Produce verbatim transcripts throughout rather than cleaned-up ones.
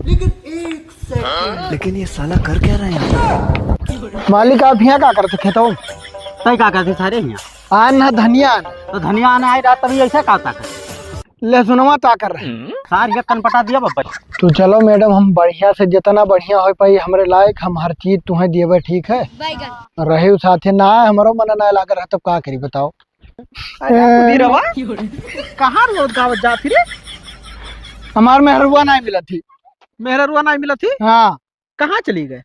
लेकिन एक सेकंड। लेकिन ये साला कर क्या रहा है यहाँ? मालिक, आप यहाँ का करते खेतों? तै का करते सारे यहाँ? आन ना धनिया आन। तो धनिया आने आए रात तभी ऐसा का होता है? लहसुनवा का कर रहे? सार ये कनपटा दिया बब्बा। तो चलो मैडम, हम बढ़िया से जितना बढ़िया हो पाई हमरे लायक, हम हर चीज तुम्हें देबे, ठीक है? रहे साथे ना, हमरो मन ना लाग रहा, तब का करी बताओ? अरे, ए। मुदीरवा, कहाँ रोज गावत जात ही रे? हमार मेहरुआ नाहीं मिलत ही। मेहरुआ नाहीं मिलत ही? हाँ। कहाँ चली गए?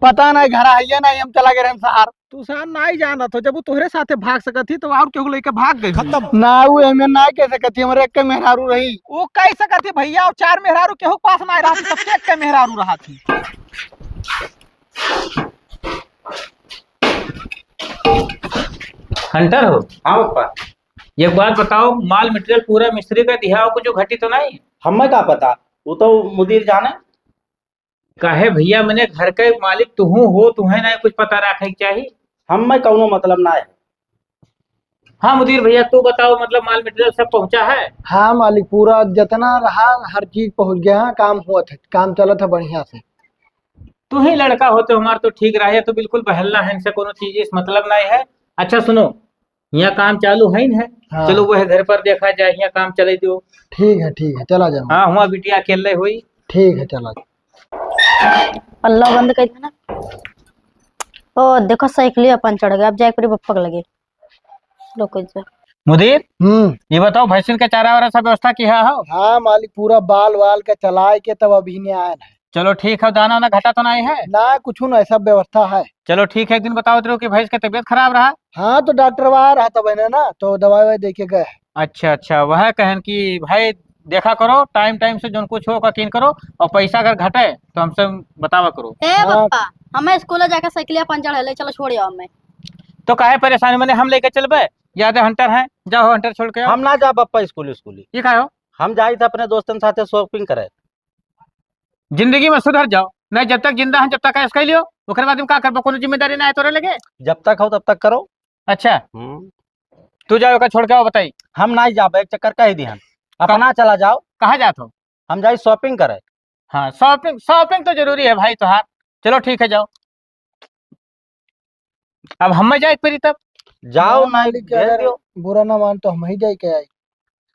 पता नाहीं, घर आइए नाहीं, हम चला गए रहन शहर। तू शहर नाहीं जानत हो, जब वो तोहरे साथे भाग सकत ही, तो और केहू लेके भाग गई होई। खत्म। ना, वो एमे नाहीं कह सकत ही, हमरे एक के मेहरारू रही। वो कह सकत ही भैया, वो चार मेहरारू केहू के पास नाहीं रहती, सबके एक के मेहरारू रहत ही। हंटर हो? हाँ पप्पा। एक बात बताओ, माल मटेरियल पूरा मिस्त्री का दिया हो, कुछ घटी तो नहीं? हमें का पता, वो तो मुदीर जाने। काहे भैया, मने घर के मालिक तुहू हो, तुहें ना कुछ पता रखे के चाही? हमें कौनो मतलब ना है। हाँ मुदीर भैया, तू बताओ, मतलब माल मटेरियल सब पहुँचा है? हाँ मालिक, पूरा जितना रहा हर चीज पहुँच गया है, काम हुआ था, काम चला था बढ़िया से। तू ही लड़का होते हमार तो ठीक रहा, ये तो बिल्कुल बहलना है, इनसे कोनो चीज इस मतलब नहीं है। अच्छा सुनो, यहाँ काम चालू है न है, हाँ। चलो वह घर पर देखा जाए, यहाँ काम चले दो। ठीक है, ठीक है, चला जाओ। हाँ, हुआ बिटिया अकेले हुई। ठीक है, चला जाओ। पल्ला बंद कर देना। ओ देखो, साइकिल अपन चढ़ गया, अब जाए पड़ी पप्पा के लगे। रुको जा। मुदीर, हम्म। ये बताओ, भैंसिन के चारा वारा सब व्यवस्था किया हो? हाँ मालिक, पूरा बाल वाल के चलाए के तब अभी ने आए हैं। चलो ठीक है, दाना वाना घटा तो नहीं है? ना, कुछ नहीं, सब व्यवस्था है। चलो ठीक है, एक दिन बताओ तेरे की भैंस के तबीयत खराब रहा। हाँ, तो डॉक्टर वहाँ रहा था बहने ना, तो दवाई ववाई दे के गए। अच्छा अच्छा, वह कहन कि भाई देखा करो, टाइम टाइम से जोन कुछ हो का कीन करो, और पैसा अगर घटे तो हमसे बतावा करो। ए हाँ। पप्पा, हमें स्कूल जाके साइकिलिया पंचर है, ले चलो छोड़ आओ हमें। तो काहे परेशानी, मने हम लेके चलबे, ज्यादा हंटर हैं, जाओ हंटर छोड़ के आओ। हम ना जा पप्पा स्कूल, स्कूल। ये काहे हो? हम जाई थे अपने दोस्तन साथे शॉपिंग करे। जिंदगी में सुधर जाओ, नहीं जब तक जिंदा हैं जब तक ऐश कर लियो, ओकरे बाद में का करबो, कोनो जिम्मेदारी ना है तोरे लगे। जब तक हो तब तक करो। अच्छा। हम्म। तू जाओ, ओका छोड़ के आओ, बताई। हम नहीं जाबे, एक चक्कर कह दिहन। का-, अपना चला जाओ। कहाँ जात हो? हम जाई शॉपिंग करे। हाँ, शॉपिंग, शॉपिंग तो जरूरी है भाई तोहार। चलो ठीक है, जाओ। अब हमें जाए के पड़ी तब। जाओ हाँ, ना, मालिक, भेज अगर दियो। बुरा ना मान तो हम ही जाए के आई।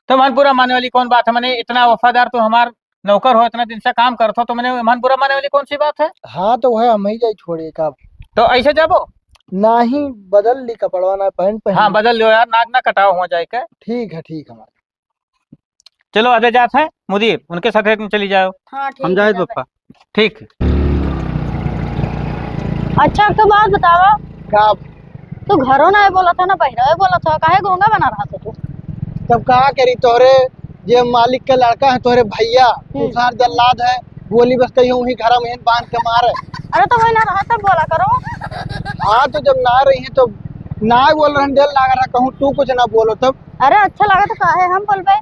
तो मन बुरा माने वाली कौन बात है? मने इतना वफादार तू हमार नौकर हो, इतना दिन से काम करत हो, तो मने मन बुरा माने वाली कौन सी बात है? हाँ, तो वह हम ही जाए छोड़े का। तो ऐसे जाबो? नाही, बदल ली कपड़वा ना, पैंट पहन हाँ, ली। बदल लो यार, नाक ना कटाओ हुआ जाए के। ठीक है, ठीक है। चलो, अबे जात है मुदीर, उनके साथे तुम चली जाओ। हाँ, ठीक हम है, जाए जाबे। पप्पा। ठीक। अच्छा, एक तो बात बतावा। का? तू घरों ना बोला था, ना बहिरा बोला था, काहे गूंगा बना रहा था तू? तब का करी, तोहरे जे मालिक के लड़का है, तोहरे भैया, हम्म। तुषार जल्लाद है, गोली बस कहीं वहीं घर में बांध के मारे। अरे, तो वही ना रहा, तब बोला करो। हाँ, तो जब ना रही है, तो ना बोल रहे, डर लग रहा, कहूँ तू कुछ ना बोलो तब। अरे, अच्छा लगा तो काहे हम बोलबे?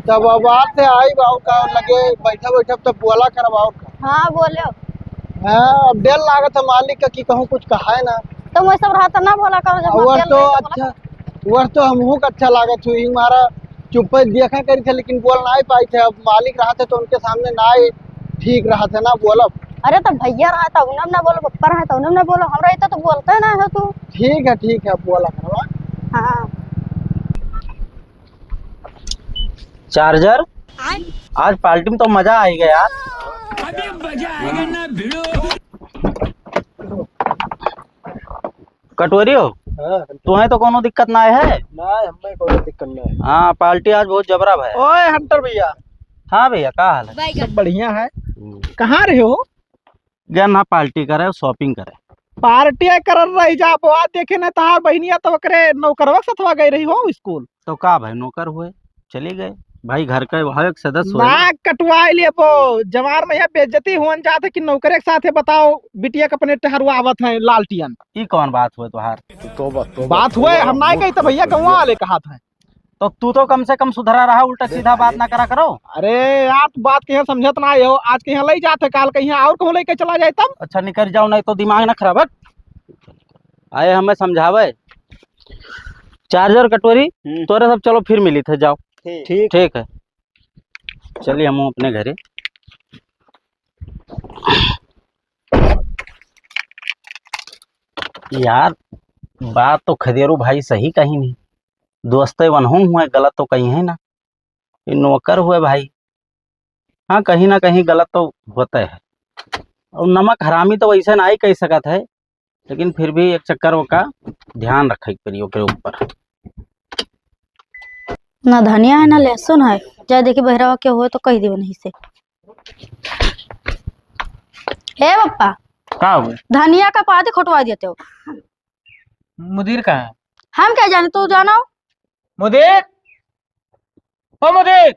तब अब बात से आई बाबू का लगे बैठा बैठा तब बोला कर बाबू का। हाँ, बोलो। हाँ, अब डर लागत है मालिक का कि कहूँ कुछ कहा है ना। तो वही सब रहा तो ना बोला करो, जब और डर तो लगे तो बोला अच्छा, करो। और तो हमहू का अच्छा लागत हुई, हमारा चुप्पे देखा करी थे, लेकिन बोल ना ही पाई थे। अब मालिक रहा थे तो उनके सामने ना ही ठीक रहा थे ना बोलब। अरे तो भैया रहा था, उन्हें ना बोलो, पप्पा रहा था, उन्हें ना बोलो, हम रहे तो, तो बोलते ना हो तू। ठीक है, ठीक है, अब बोला करवा। हाँ। चार्जर, आज पार्टी में तो मजा आएगा यार। अभी मजा आएगा ना भिड़ो। कटोरी हो? हाँ। तुम्हें तो कोनो दिक्कत ना है? ना, हमें कोनो दिक्कत ना है। हाँ, पार्टी आज बहुत जबरा है। ओए हंटर भैया। हाँ भैया, का हाल है? सब बढ़िया है। हम्म। कहाँ रहे हो? गए ना पार्टी करे, शॉपिंग करे। पार्टी करत रही जा, बउआ देखे ना तहार बहिनिया तो ओकरे नौकरवा के सथवा गई रही हो स्कूल। तो का भाई, नौकर हुए, चली गए भाई, घर का वह एक सदस्य हुए ना। नाक कटवाए लिए बो, जवार में यहाँ बेइज्जती हुअन जात है कि नौकरे के साथे बताओ, बिटिया के अपने टहरुआवत है लालटियन। ई कौन बात हुए तोहार? तोबा, तोबा, बात हुए, तोबा, हम ना कही तो भैया गौवा वाले कहात हैं। तो तू तो कम से कम सुधरा रहा, उल्टा सीधा बात ना करा करो। अरे यार, तू बात कहीं समझत ना हो, आज कहीं ले जात है, काल कहीं और कहूँ लेके चला जाए तब। अच्छा निकल जाओ, नहीं तो दिमाग ना खराब है। आए हमें समझावे। चार्जर कटोरी, हम्म। तोरे सब चलो फिर मिली थे, जाओ। ठीक। ठीक है, चलिए हम अपने घरे। यार, बात तो खदेरू भाई सही कही नहीं, दोस्ते वनहूँ हुए, गलत तो कही है ना, ये नौकर हुए भाई। हाँ, कहीं ना कहीं गलत तो होते है, और नमक हरामी तो वैसे ना ही कह सकत है, लेकिन फिर भी एक चक्कर ओका ध्यान रखे के पड़ी ओकरे ऊपर। ना धनिया है, ना लहसुन है। जाए देखी बहरावा के होए तो कह दियो नहीं से। ए पप्पा, का हुए? धनिया का पाती खोटवा देते हो। मुदीर कहाँ है? हम क्या जाने, तू जानो। मुदीर, ओ मुदीर,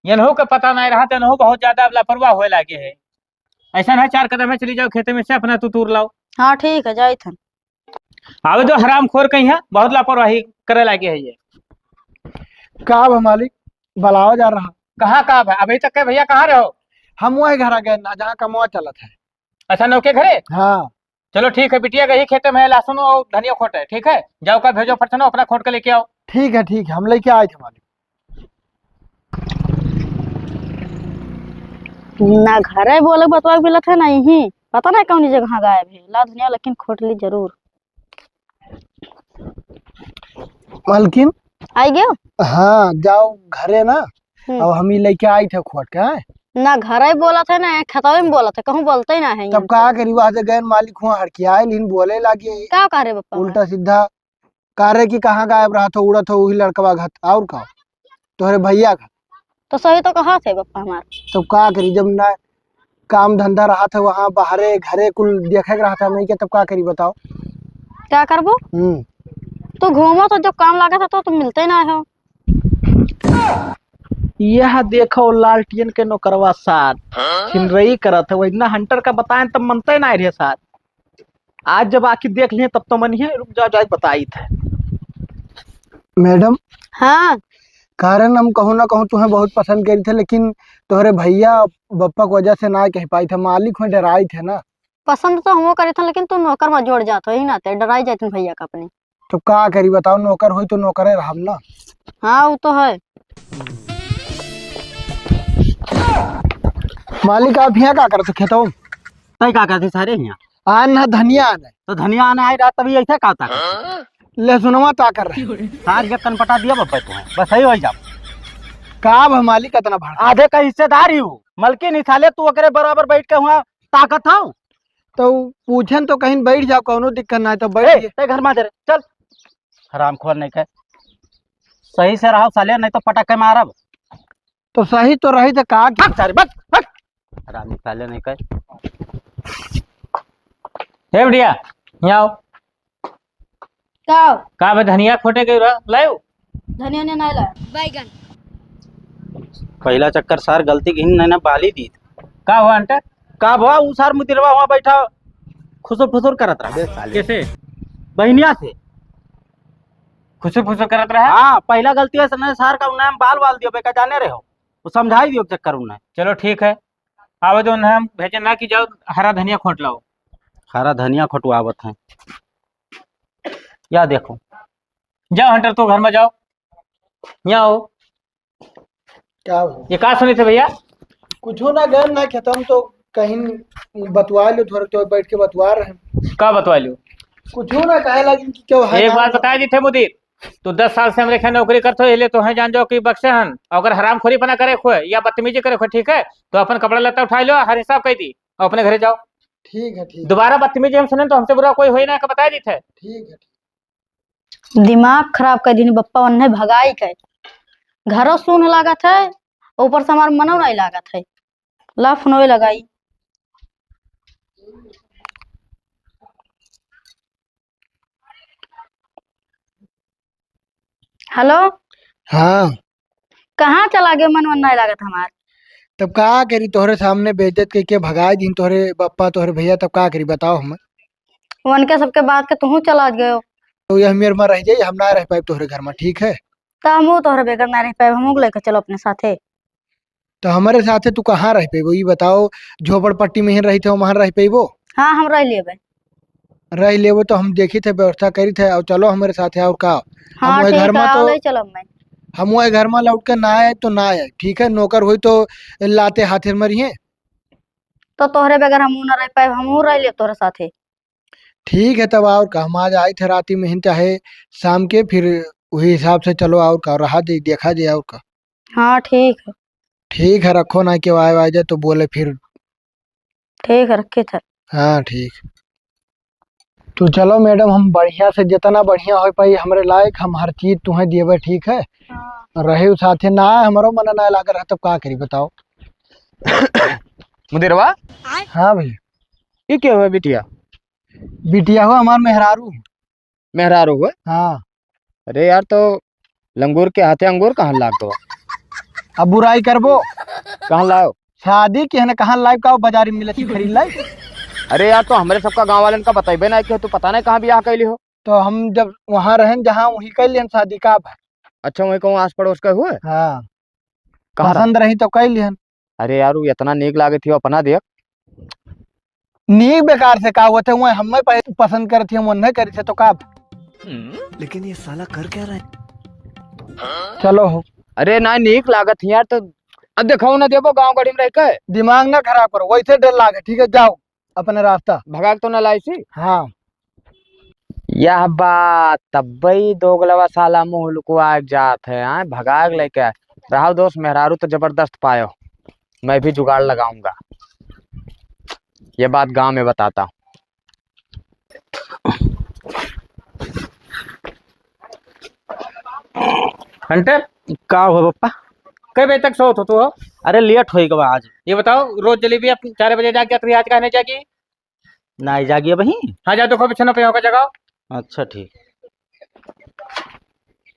यनहू का पता नहीं रहा, तनहू बहुत ज्यादा अब लापरवाह होए लागे है। ऐसा ना, चार कदम है, चली जाओ खेते में से, अपना तू तूर लाओ। हाँ ठीक है, जाइत हन। आवे तो हरामखोर कहीं है, बहुत लापरवाही करे लागे है ये। का बा मालिक, बुलावा जा रहा? कहाँ का बा? अभी तक के भैया कहाँ रहो? हम वही घर आ गए ना, जहाँ कमवा चलत है। अच्छा, नौके घरे? हाँ। चलो ठीक है, बिटिया गई खेते में, लहसुन और धनिया खोटे, ठीक है? जाओ का भेजो फटसनो, अपना खोट के लेके आओ। ठीक है, ठीक है, हम लेके आए थे मालिक। ना घरे बोले बतवा के मिलत है, ना यहीं। पता नहीं कौन जगह गायब है। ला धनिया लेकिन खोट ली जरूर। मालकिन। आई गयो? हाँ, जाओ घरे ना। हम्म। अब हम ही लेके आई थे खोट के, हैं? ना घरे बोलत है, ना खेतवे में बोलत है, कहूँ बोलते ही ना है तब इनसे। का करी, वहाँ से गए मालिक हुआ हड़कियाए, लेकिन बोले लागे। का कह रहे बप्पा? उल्टा सीधा। का रे कि कहाँ गायब रहत हो, उड़त हो, वही लड़कवा घत, और का? तोहरे भैया घत। तो सही तो कहत है बप्पा हमार। तब का करी, जब ना काम धंधा रहत है, वहाँ बाहरे घरे कुल देखे के रहत है हमनी के, तब का करी बताओ? का करबो? हम्म। तू घूमो तो जब काम लागत है तो तुम मिलते ना हो। यह देखो लालटियन के नौकरवा सार, छिनरई करत है, वही ना हंटर का बताएं तब मनते ना रहे सार। आज जब आके देख लिए तब तो मनिहे, रुक जाओ, जाए बताई थे। मैडम। हाँ। कारण हम कहूँ ना कहूँ तुम्हें बहुत पसंद करी थे, लेकिन तोहरे भैया बप्पा की वजह से ना कह पाई थे, मालिक हुए डराई थे ना। पसंद तो हमो करी थे, लेकिन तू नौकर में जोड़ जात हो, यही नाते डराई जात भैया का अपने। तो का करी बताओ, नौकर होई तो नौकरे रहब ना। हाँ, वो तो है। मालिक, आप यहाँ का करत खेतों? तै का करती सारे यहाँ? आन ना धनिया आने। तो धनिया आने आई रहा तभी ऐसे का होता? लहसुनवा ता कर रहे। साग के कनपटा दिया बब्बे तुम्हें, बस सही हो जाओ। का अब मालिक इतना भाड़ा? आधे का हिस्सेदार ही हूँ, मलकिन ही साले, तू ओकरे बराबर बैठ के हुआ ताकत हो। तो पूछन तो कहीं बैठ जाओ, कौनो दिक्कत ना है, तो बैठ ए, गए। ते घर में दे रे, चल। हरामखोर नहीं के। सही से रहो साले, नहीं तो पटाखे मारब। तो सही तो रही तो का की? भाग सारे, भाग, भाग। हरामी साले नहीं के। हे बढ़िया, यहाँ आओ। का? का बे धनिया खोटे के रह, लायो? धनिया ने नहीं लाया। बैगन। पहला चक्कर सार गलती की नहीं ना बाली दी। का हुआ अंटे? का भवा, उ सार मुदिरवा हुआ बैठा खुसुर फुसुर करत रहा। अबे साले। कैसे? बहनिया से। खुसुर फुसुर करत रहा? हाँ, पहला गलती है सने सार का उन्हें हम बाल बाल दियो बेका जाने रहे हो। वो समझाई दियो चक्कर उन्हें। चलो ठीक है। आवे दो उन्हें, हम भेजे ना कि जाओ हरा धनिया खोट लाओ। हरा धनिया खोटवावत हैं। या देखो। जाओ हंटर तो घर में जाओ। यहाँ आओ। का हो? ये का सुने थे भैया? कुछो ना, गए ना खेतम तो कहीं बतवा लो, थोड़े तो बैठ के बतवा रहे हैं। का बतवा लो? कुछो ना, कहे लगिन कि क्यों है एक ना बात ना। बता दी थे मुदीर, तू दस साल से हमरे खेत नौकरी करत हो, ये ले तो हैं जान जाओ कि बक्से हन, अगर हरामखोरी पना करे खोए या बदतमीजी करे खोए, ठीक है, तो अपन कपड़ा लत्ता उठा लो, हर हिसाब कर दी और अपने घरे जाओ। ठीक है, ठीक। दोबारा बदतमीजी हम सुने तो हमसे बुरा कोई होई ना, का बता दी थे। ठीक है, ठीक। दिमाग खराब कर दीनी बप्पा, ओन्हे भगाई के। घरो सुन लागत है, ऊपर से हमार मनो नहीं लागत है। ला फोनवे लगाई। हेलो। हाँ। कहाँ चला गयो, मन वन नहीं लागत हमार। तब का करी, तोहरे सामने बेइज्जत कइके भगाई दिन तोहरे बप्पा, तोहरे भैया, तब का करी बताओ हम। उनके सबके बात के तुहू चला गयो। तो ये हमें में रह जाई, हम ना रह पाए तोहरे घर में, ठीक है? तो हमहू तोहरे बेगर ना रह पाए, हमहू लेके चलो अपने साथे। तो हमारे साथे तू कहाँ रह पेबो, ई बताओ, झोपड़पट्टी में ही रही थे, वहाँ रह पेबो? हाँ, हम रह लेबे। रह लेबो तो हम देखी थे, व्यवस्था करी थे, और चलो हमारे साथे, और का? हाँ, हम वही ठीक घर है, में आओ, तो ले चलो मैं। हम वही घर में लौट के ना आए तो ना आए, ठीक है? नौकर होई तो लाते हाथे मरिए। तो तोहरे बगैर हमहू ना रह पाए, हमहू रह ले तोहरे साथे। ठीक है, तब और का, हम आज आइत है राती में ही, चाहे शाम के, फिर वही हिसाब से चलो, और का, रहा जाई, देखा जाई, और का। हाँ, ठीक है। ठीक है, रखो ना, केहू आए, आए जाए तो बोले फिर। ठीक है, रखे थे। हाँ, ठीक। तो चलो मैडम, हम बढ़िया से, जितना बढ़िया हो पाई हमरे लायक, हम हर चीज तुम्हें देबे, ठीक है? हाँ। रहे उ साथे ना, हमरो मन ना लाग रहा, तब का करी बताओ? मुदिरवा? हाँ भैया। ये क्या हुआ बिटिया? बिटिया हो हमार मेहरारू। मेहरारू हुए? हाँ। अरे यार, तो लंगूर के हाथे अंगूर कहाँ लाग दो? अब बुराई करबो? कहाँ लाओ? शादी के है ना, कहाँ लाइब का बाजारी में मिलत ही खरीद लाई? अरे यार, तो हमरे सबका गाँव वालन का बतइबे ना कि तू पता नहीं कहाँ बियाह कैली हो। तो हम जब वहाँ रहन जहाँ, वहीं कैल लिहन शादी का भाई। अच्छा, वहीं कहूँ आस पड़ोस का हुए? हाँ। कहाँ रहा? पसंद रही तो कैल लिहन। अरे यार, वो इतना नीक लागत ही अपना देख। नीक बेकार से का होत है, वो हमें प-, पसंद करत ही, हम उन्हें करी थे तो का? लेकिन ये साला कर क्या रहा है? चलो हो। अरे ना, नीक लागत ही यार, तो अब देखाओ ना देबो गाँव गढ़ी में रह के। दिमाग ना खराब करो, वैसे डर लागे, ठीक है, जाओ अपने रास्ता। भगा के तो ना लाइसी? हाँ। यह बात तब्बे ही दोगलवा साला मुँह लुकवा के जात है, आए भगा के लेके आए। रहो दोस्त, मेहरारू तो जबरदस्त पायो, मैं भी जुगाड़ लगाऊंगा, ये बात गांव में बताता हूँ। हंटर, का हुआ पप्पा? कै बजे तक सोत हो तू हो? अरे लेट होई गवा आज। ये बताओ, रोज जलेबी आप चार बजे जाग जात रही, आज काहे नहीं जागी? नाई जागी अबहीं। हाँ, जा देखो बिछौना पे होकर जगाओ। अच्छा ठीक।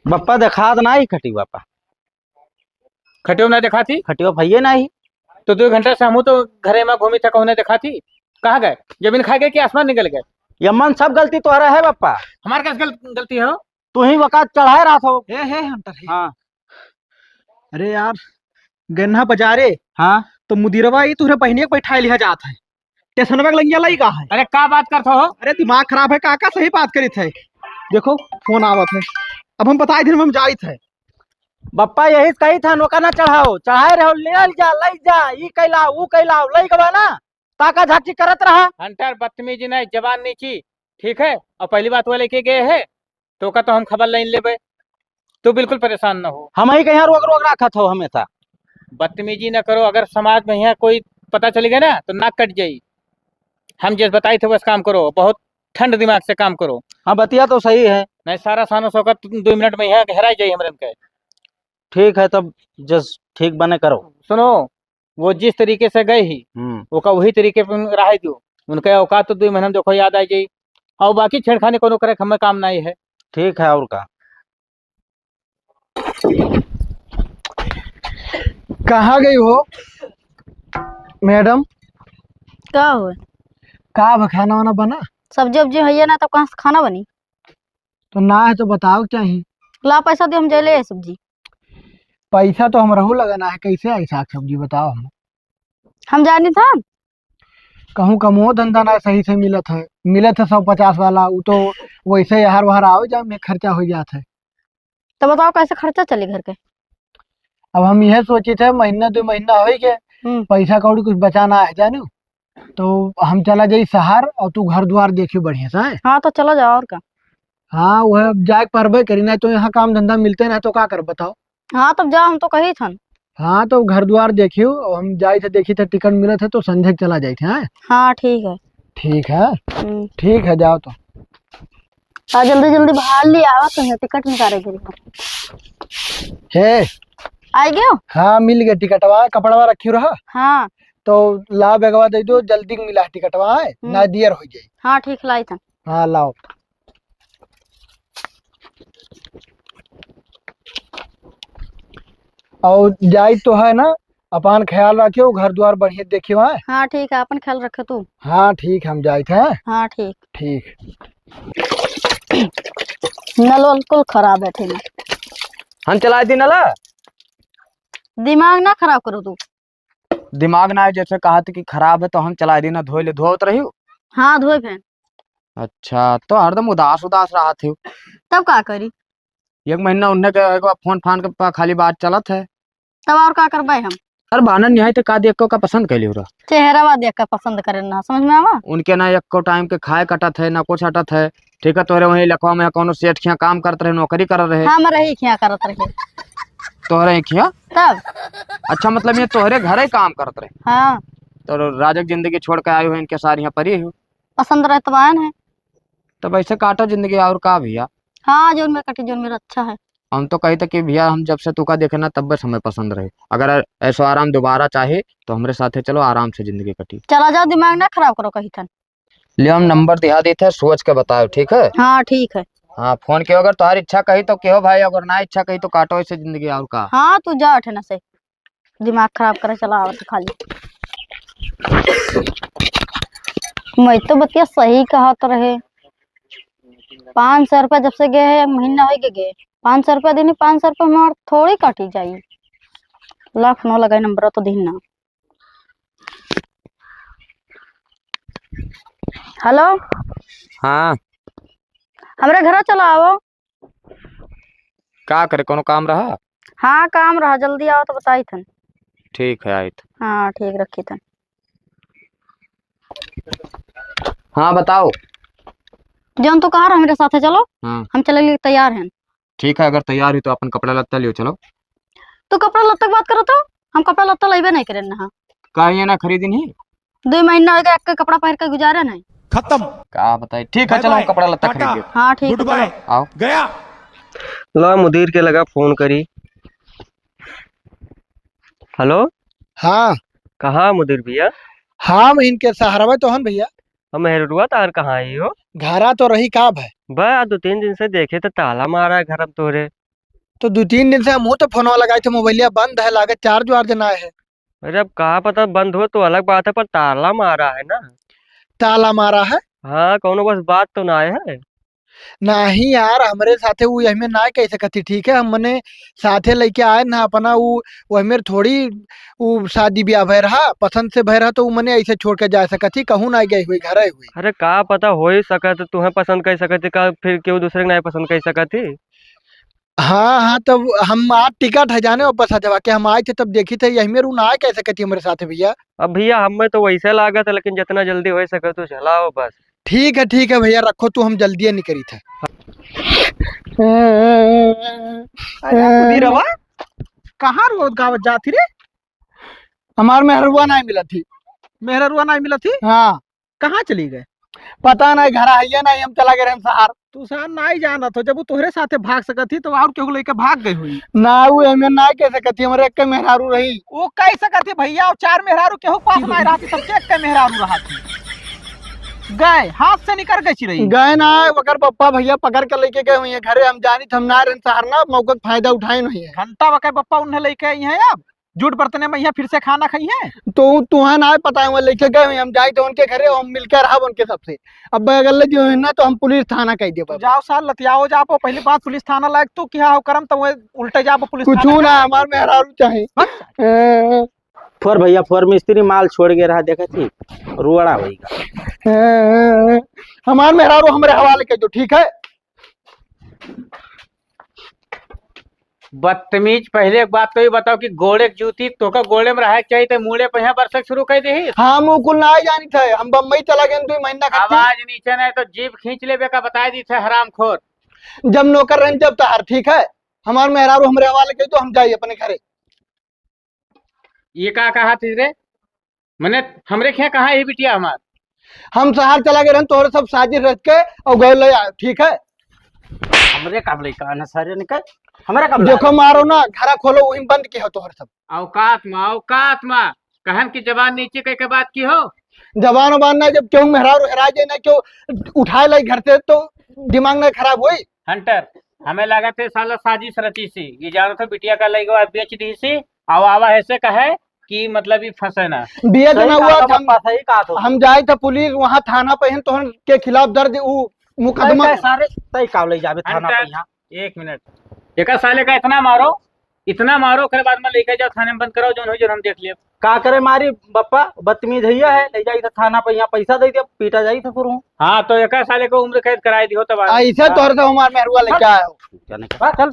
बप्पा देखात नाई खटिवा पा। खटियो ना देखाती? खटियो भइये नाई। तो दो घंटा से हमहू तो घरे में घूमी था, कहूँ ना देखाती। कहाँ गए? जमीन खा गए कि आसमान निकल गए? ये मन सब गलती तोहरा है बप्पा। हमार कैसे गल-, गलती है हो? तू ही वकात चढ़ाए रहा था। हे, हे, हंटर, हे। हाँ। अरे यार, गन्ना बाजारे। हाँ। तो मुदिरवा ई तुहरे बहिनिया के बैठाए लिहा जात है। टेसनवा के लंगिया लई का है? अरे का बात करत हो? अरे दिमाग खराब है काका, सही बात करित है। देखो फोन आवत है, अब हम बताई दिन हम जाइत है। बप्पा यही कही था, नौका ना चढ़ाओ, चढ़ाए रहो, ले जा, लई जा, ई कैला, ऊ कैला, लई गवा ना। ताका झाकी करत रहा। हंटर, बदतमीजी नहीं, जबान नीची, ठीक है? और पहली बात, वो लेके गए है, तो का तो हम खबर लेन लेबे। तू बिल्कुल परेशान न हो। हम ही कहीं रोक, रोक रखत हो हमेशा। बदतमीजी न करो, अगर समाज में यहाँ कोई पता चल गया ना, तो नाक कट जाई। हम जैसे बताई थे, बस काम करो, बहुत ठंड दिमाग से काम करो। हाँ, बतिया तो सही है। नहीं, सारा शान शौकत दो मिनट में यहाँ हेराई जाई हमरन के। ठीक है, तब जस ठीक बने करो। सुनो, वो जिस तरीके से गए ही, हम्म। ओका वही तरीके पे रहे दो। उनके औकात तो दो महीना में देखो याद आ जाई। और बाकी छेड़खानी कोनो करे के हमें काम नहीं है। ठीक है, और का? कहाँ गई हो मैडम? का हो? का अब खाना वाना बना? सब्जी उब्जी है ना, तो कहाँ से खाना बनी? तो ना है तो बताओ क्या ही? ला पैसा दे, हम जाए ले आए सब्जी। पैसा तो हमरहू लगा ना है, कैसे आई साग सब्जी बताओ हम? हम जानी था। कहूँ कमो धंधा ना सही से मिलत है, मिलत है सौ पचास वाला, उ तो वैसे यहाँ वहाँ आओ जाओ में खर्चा हो जात है। तो बताओ कैसे खर्चा चली घर के? अब हम यह सोची थे महीना दो महीना होई के हम्म। पैसा कौड़ी कुछ बचाना है जानू, तो हम चला जाई शहर और तू घर द्वार देखियो बढ़िया से, हैं? हाँ, तो चला जाओ, और का? हाँ, वह अब जाए के परबे करी, नहीं तो यहाँ काम धंधा मिलते नहीं तो का कर बताओ? हाँ, तब जा, हम तो कही थन। हाँ, तो घर द्वार देखियो, हम जाई थे, देखी थे टिकट मिलत है तो संझे के चला जाई थे, हैं? हाँ, ठीक है। ठीक है, हम्म। ठीक है, जाओ तो। आ, जल्दी जल्दी बाहर ले आवा, तुम्हें टिकट निकाले के लिए। हे, आई गयो? हाँ, मिल गया टिकटवा, कपड़वा रखी रहा। हाँ। तो ला बैगवा दे दो, जल्दी मिला टिकटवा है, हम्म। ना देर हो जाए। हाँ, ठीक, लाई था। हाँ, लाओ। और जाई तो है ना, अपन ख्याल रखियो, घर द्वार बढ़िया देखियो, हाँ? हाँ, ठीक है, अपन ख्याल रखे तू। हाँ, ठीक, हम जाइत हैं। हाँ, ठीक। ठीक। नल वल कुल खराब है, ठीक है। हम चला दी नला। दिमाग ना खराब करो तू। दिमाग ना है, जैसे कहा था कि खराब है तो हम चला दी ना, धोए ले, धोवत रही हो? हाँ, धोए फैन। अच्छा, तो हरदम उदास उदास रहत हो। तब का करी? एक महीना उन्हें के, एक बार फोन फान के पा खाली बात चलत है। तब और का करबे हम? अरे बानर निहाई थे, का देख के ओका पसंद कैली हो रहा? चेहरावा देख के पसंद करे ना, समझ में आवा? उनके ना एको टाइम के खाए कटत है, ना कुछ हटत है। ठीक है, तोहरे वहीं लखवा में कौनो सेठ खिया काम करत रहे, नौकरी करत रहे। हम रही खिया करत रहे। तोहरे ही खिया? तब? अच्छा, मतलब ये तोहरे घरे काम करत रहे? हाँ। तो राजक जिंदगी छोड़ के आए हो, इनके साथ यहाँ परी हो? पसंद रहे तो आयन है। तब ऐसे काटो जिंदगी, और का भैया? हाँ, जोन में कटी, जोन में अच्छा है। हम तो कही था कि भैया, हम जब से तुका देखे ना, तब बस हमें पसंद रहे। अगर ऐसो आराम दोबारा चाहे, तो हमरे साथे चलो, आराम से जिंदगी कटी। चला जाओ, दिमाग ना खराब करो कहीं थन। ले, हम नंबर दिहा देते हैं, सोच के बताओ, ठीक है? हाँ, ठीक है। हाँ, फोन कियो, अगर तुम्हारी इच्छा कही तो कहो भाई, अगर ना इच्छा कही तो काटो ऐसे जिंदगी, और का। हाँ, तू जा, अठे ना से। दिमाग खराब करे चला आवत खाली। मैं तो बतिया सही कहत रहे। पाँच सौ रुपया जब से गए है, एक महीना होइ गए गए। पाँच सौ रुपया देनी, पाँच सौ रुपया हमार थोड़ी काटी जाई। लाख नौ लगाई नंबर तो दिन ना। हेलो। हाँ। हमरे घरा चला आवो। का करे, कोनो काम रहा? हाँ, काम रहा, जल्दी आओ तो बताई थन। ठीक है, आइत। हाँ, ठीक, रखी थन। हाँ, बताओ। जौन तू कहा रहा, हमरे साथे चलो। हाँ। हम चले लिए, तैयार हैं। ठीक है, अगर तैयार हुई तो अपन कपड़ा लत्ता लियो, चलो। तू कपड़ा लत्ता की बात करो तो, हम कपड़ा लत्ता लेबे नहीं करें ना। काहे ना खरीदी नहीं? दो महीना हो गया, एक कपड़ा पहन के गुजारा नहीं। खत्म। का बताई? ठीक है, bye चलो, हम bye, कपड़ा लत्ता टाटा, खरीद लेते। हाँ, ठीक है, good bye, चलो। आओ। गया। ला, मुदीर के लगा फोन करी। हेलो। हाँ। कहाँ मुदीर भैया? हाँ, हम इनके सहरवा तो हन भैया। हम मेहरुआ तार कहाँ आई हो? घरा तो रही का भाई? बा, दो तीन दिन से देखे तो ताला मारा है घर में तोरे। तो दो तीन दिन से हमहू तो फोनवा लगाए थे, मोबाइलिया बंद है, लागत चार्ज वार्ज ना है। अरे, अब का पता, बंद हो तो अलग बात है, पर ताला मारा है ना। ताला मारा है? हाँ, कौनो बस बात तो ना है। नाही यार, हमरे साथे उ एहमे ना कह सकत ही, ठीक है? हम मने साथे लेके आए ना अपना, उ, उ एहमे थोड़ी उ शादी ब्याह भय रहा, पसंद से भय रहा, तो उ मने ऐसे छोड़ के जा सकत ही, कहूँ ना गए हुई, घर आए हुई। अरे का पता, हो ही सकत, तुहें पसंद कर सकत ही का, फिर केहू दूसरे के नहीं पसंद कर सकत ही? हाँ, हाँ, तब हम आज टिकट है जाने वापस आ जावा के हम आए थे, तब देखी थे यही में रू ना कह सकत ही हमरे साथे भैया। अब भैया, हमें तो वैसे लागत है, लेकिन जितना जल्दी हो सके तो चलाओ बस। ठीक है, ठीक है भैया, रखो तू, हम जल्दी निकली थे। अरे, खुदी रवा, कहाँ रोज गावत जाती रे? हमार मेहरुआ नहीं मिलत ही। मेहरुआ नहीं मिलत ही? हाँ। कहाँ चली गए? पता नहीं, घर आइए नहीं, हम चला गए रहन शहर। तू शहर नहीं जानत हो, जब वो तोहरे साथे भाग सकत ही, तो और केहू लेके भाग गई हुई। ना, वो एमे ना कह सकत ही, हमरे एक मेहरारू रही। वो कह सकत ही भैया, और चार मेहरारू केहू पास नहीं रहती, सबके एक मेहरारू रहती। गए, हाथ से निकल गई चिरई। गए ना, ओकर पप्पा भैया पकड़ के लेके गए हुई हैं घरे, हम जानी, हम ना रहन शहर ना, मौका का फायदा उठाए नहीं है। घंटा वकर पप्पा उन्हें लेके आई हैं अब। जूठ बर्तने में यहाँ फिर से खाना खाई है। तो उ तुहें ना पता है, वहाँ लेके गए हुए, हम जाए तो उनके घरे, हम मिलकर रहा उनके सबसे। अब अगर ले जो है ना, तो हम पुलिस थाना कह देबे। तो जाओ साल लतियाओ, जाओ पहली बात पुलिस थाना लायक तू क्या हो करम, तो वह उल्टे जाओ पुलिस कुछ थाना ना, का। हमार मेहरारू चाहे। हट। फोर भैया, फोर मिस्त्री माल छोड़ के रहा, देखा थी, रुआड़ा होइगा। हमार मेहरारू हमरे हवाले कर दो, ठीक है? बदतमीज, पहले एक बात तो ये बताओ कि गोड़े के जूती तोका गोड़े में रहे के चाहिए, तो मूड़े पे यहाँ बरसक शुरू कर दे। हम उ कुल ना जानी थे, हम बम्बई चला गए दो महीना खातिर। आवाज नीचे नहीं तो जीभ खींच लेबे का, बताई दी थे हरामखोर। जब नौकर रहन जब तहार, ठीक है, हमार मेहरारू हमरे हवाले कर दो, हम जाई अपने घरे। ये का कहा थी रे? मने हमरे खे कहाँ है बिटिया हमार? हम शहर चला गए रहन, तोहरे सब साजिश रच के और गए ले आए, ठीक है? हमरे का बोले का ना सारे निकल, हमरे का बोले? देखो मारो ना, घरा खोलो, वहीं बंद के हो तोहरे सब। औकात मा, औकात मा, कहन की जबान नीचे कह के बात की हो? जबान उबान ना, जब क्यों मेहरारू हेरा जाए ना, क्यों उठाए लाई घर से, तो दिमाग ना खराब होई। हंटर, हमें लागत है साला साजिश रची सी, ये जानो तो बिटिया का लइका बेच दी सी, आवा, आवा ऐसे कहे कि मतलब ये फंसे ना। बिया सही जना कहा हुआ तो हम, पप्पा, सही कहा तो। हम जाए थे पुलिस, वहाँ थाना पे हम तोहन के खिलाफ दर्ज उ मुकदमा तय, तय सारे, तय का ले जाबे थाना पे अंतर, यहाँ। एक मिनट, एका साले का इतना मारो, इतना मारो, ओकरे बाद में लेके जाओ थाने में बंद कराओ, जौन होई जौन हम देख लेब। का करे मारी बप्पा, बदतमीज है, है, ले जाई था थाना पे, यहाँ पैसा दे दिया, पीटा जाई था फिर हूँ। हाँ, तो एका साले को उम्र कैद कराई दियो तब आ-, ऐसे हाँ। तोहर से हमार मेहरुआ लेके आया हो। जाने का। हाँ, चल।